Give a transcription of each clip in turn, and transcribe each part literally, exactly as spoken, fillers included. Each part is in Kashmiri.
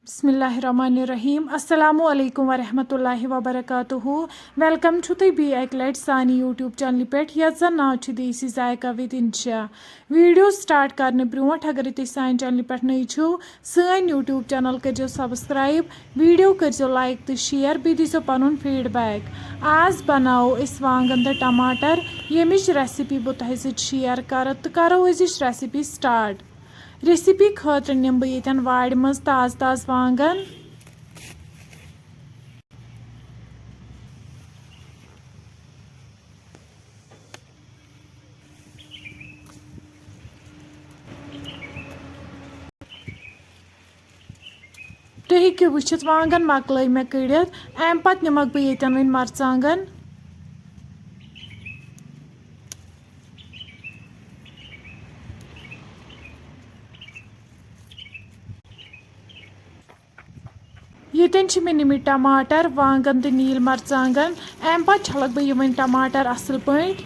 بسم اللہ الرحمن الرحیم۔ السلام علیکم ورحمۃ اللہ وبرکاتہ۔ ویلکم چھُو تُہۍ بیٚیہِ اَکہِ لَٹہِ سانہِ YouTube چینلہِ پٮ۪ٹھ، یَتھ زَن ناو چھُ دیسی ذائقہ with انشا۔ ویڈیو سٹارٹ کرنہٕ برونٛٹھ، اگرے تُہۍ سانہِ چینلہِ پٮ۪ٹھ نٔے چھِو، سٲنۍ YouTube چینل کٔرزیٚو سبسکرائب، ویڈیو کٔرزیٚو لائک تہٕ شیئر، بیٚیہِ دیٖزیٚو پنُن فیڈ بیک۔ آز بناوو أسۍ وانگن تہٕ ٹماٹر، ییٚمِچ ریسیپی بہٕ تۄہہِ سۭتۍ شیئر کرٕ، تہٕ کرو أزِچ ریسیپی سٹارٹ۔ ریسیپی خٲطرٕ نِمہٕ بہٕ ییٚتٮ۪ن وارِ منٛز تازٕ تازٕ وانگن۔ تُہۍ ہیٚکِو وٕچھِتھ، وانگن مۄکلٲے مےٚ کٔڑِتھ۔ اَمہِ پتہٕ نِمَکھ بہٕ ییٚتٮ۪ن وۄنۍ مرژٕوانگن۔ ییٚتٮ۪ن چھِ مےٚ نِمٕتۍ ٹماٹر، وانگن تہٕ نیٖلۍ مرژٕوانگن۔ اَمہِ پتہٕ چھلکھ بہٕ یِمن ٹماٹر اَصٕل پٲٹھۍ۔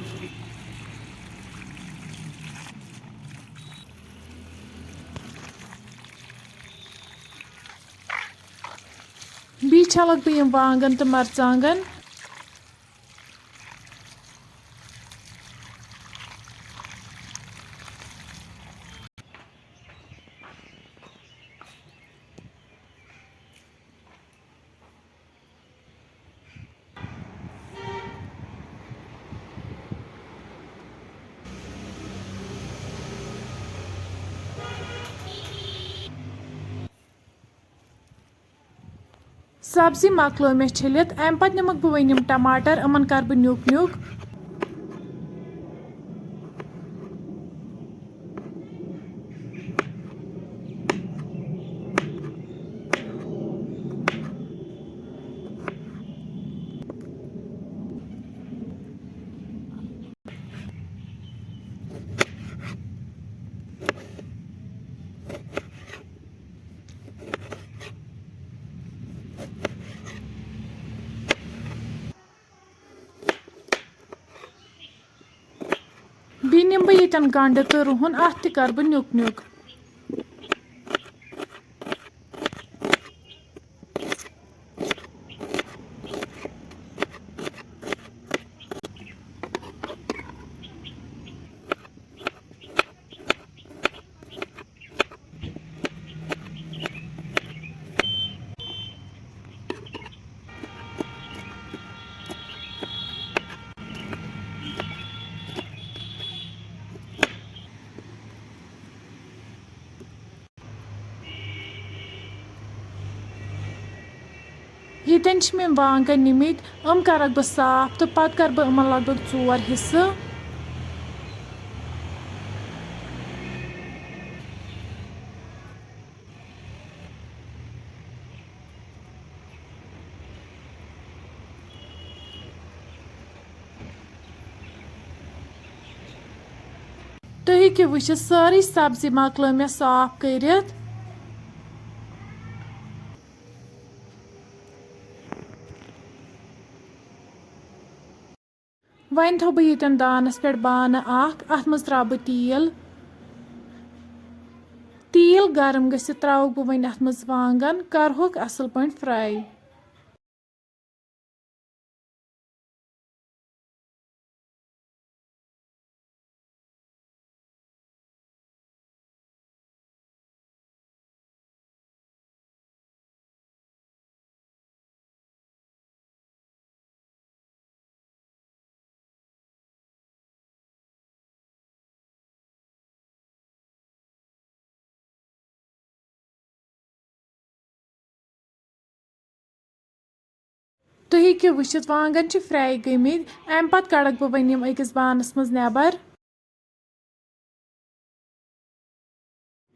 بیٚیہِ چھلکھ بہٕ یِم وانگن تہٕ مرژٕوانگن۔ سبزی مۄکلٲو مےٚ چھٔلِتھ، اَمہِ پتہٕ نِمَکھ بہٕ وۄنۍ یِم ٹماٹر، یِمن کَرٕ بہٕ نیُک نیُک۔ بیٚیہِ نِمہٕ بہٕ ییٚتٮ۪ن گنٛڈٕ تہٕ رُہُن، اَتھ تہِ کَرٕ بہٕ نیُک نیُک۔ ییٚتٮ۪ن چھِ مےٚ وانٛگن نِمٕتۍ، یِم کَرَکھ بہٕ صاف تہٕ پَتہٕ کَرٕ بہٕ یِمَن لگ بگ ژور حِصہٕ۔ تُہۍ ہیٚکِو وٕچھِتھ، سٲرٕے سبزی مۄکلٲو مےٚ صاف کٔرِتھ۔ وۄنۍ تھاوٕ بہٕ ییٚتٮ۪ن دانَس پٮ۪ٹھ بانہٕ اَکھ، اَتھ منٛز ترٛاوٕ بہٕ تیٖل۔ تیٖل گرم گٔژھِتھ ترٛاوَکھ بہٕ وۄنۍ اَتھ منٛز وانٛگن، کَرہوکھ اَصٕل پٲٹھۍ fry۔ تُہۍ ہیٚکِو وٕچھِتھ، وانٛگن چھِ fry گٔمٕتۍ۔ اَمہِ پتہٕ کَڑَکھ بہٕ وۄنۍ یِم أکِس بانَس منٛز نٮ۪بر۔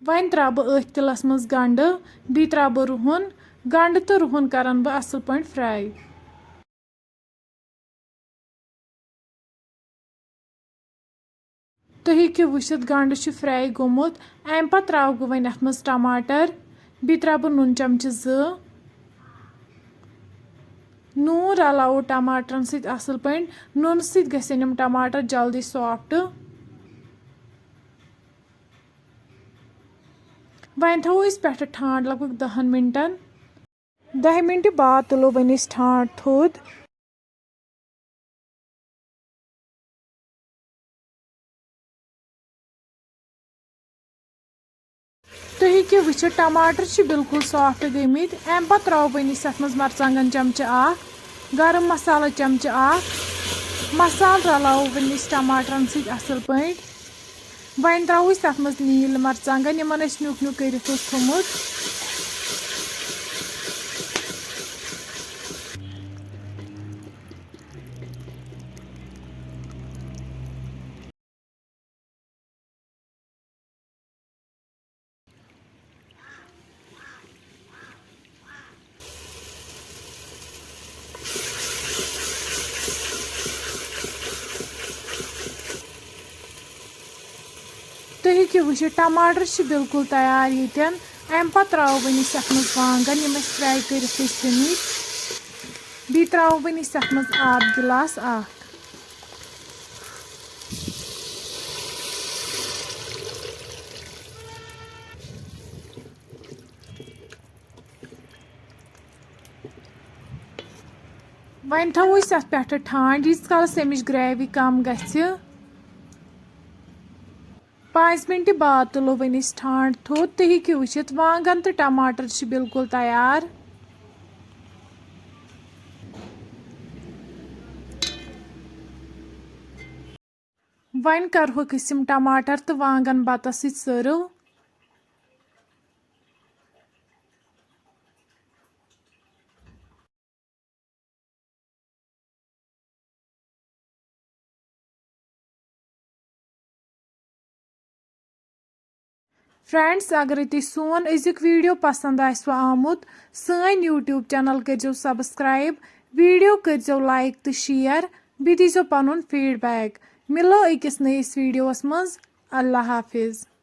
وۄنۍ ترٛاوٕ بہٕ أتھۍ تِلَس منٛز گنٛڈٕ، بیٚیہِ ترٛاوٕ بہٕ رُہُن۔ گنٛڈٕ تہٕ رُہُن کَرَن بہٕ اَصٕل پٲٹھۍ fry۔ تُہۍ ہیٚکِو وٕچھِتھ، گنٛڈٕ چھُ fry گوٚمُت۔ اَمہِ پتہٕ ترٛاوٕ بہٕ وۄنۍ اَتھ منٛز ٹماٹر، بیٚیہِ ترٛاوٕ بہٕ نُن چمچہٕ زٕ۔ نوٗن رلاوو ٹماٹرن سۭتۍ اَصٕل پٲٹھۍ۔ نُنہٕ سۭتۍ گژھن یِم ٹماٹر جلدی soft۔ وۄنۍ تھاوو أسۍ پٮ۪ٹھٕ ٹھانٛڈ لگ بگ دَہَن مِنٹَن۔ دَہہِ مِنٹہِ بعد تُلو وۄنۍ أسۍ ٹھانٛڈ تھوٚد۔ تُہۍ ہیٚکِو وٕچھِتھ، ٹماٹر چھِ بالکل soft گٔمٕتۍ۔ اَمہِ پتہٕ ترٛاوو وۄنۍ أسۍ اَتھ منٛز مرژٕوانٛگن چمچہٕ اکھ، گرم مسالہٕ چمچہٕ اکھ۔ مسالہٕ رلاوو وۄنۍ أسۍ ٹماٹرن سۭتۍ اَصٕل پٲٹھۍ۔ وۄنۍ ترٛاوو أسۍ تَتھ منٛز نیٖل مرژٕوانٛگن، یِمن أسۍ نیُک نیُک کٔرِتھ اوس تھوٚمُت۔ تُہۍ ہیٚکِو وٕچھِتھ، ٹماٹر چھِ بالکل تیار ییٚتٮ۪ن۔ اَمہِ پتہٕ ترٛاوو وۄنۍ أسۍ اَتھ منٛز وانٛگن، یِم اَسہِ fry کٔرِتھ ٲسۍ تھٲمٕتۍ۔ بیٚیہِ ترٛاوو وۄنۍ أسۍ اَتھ منٛز آب گِلاس اکھ۔ وۄنۍ تھاوو أسۍ اَتھ پٮ۪ٹھٕ ٹھانٛڈ، ییٖتِس کالَس اَمِچ gravy کَم گژھِ۔ پانٛژِ مِنٹہِ بعد تُلو وۄنۍ أسۍ ٹھانٛڈ تھوٚد۔ تُہۍ ہیٚکِو وٕچھِتھ، وانٛگن تہٕ ٹماٹر چھِ بالکل تیار۔ وۄنۍ کرہوکھ أسۍ یِم ٹماٹر تہٕ وانٛگن بَتَس سۭتۍ serve۔ Friends، اگرے تۄہہِ سون أزیُک video پسنٛد آسِوٕ آمُت، سٲنۍ YouTube channel کٔرۍزیو subscribe، video کٔرۍزیو like تہٕ share، بیٚیہِ دیٖزیو پنُن feedback۔ مِلو أکِس نٔیِس videoس منٛز۔ اللہ حافظ۔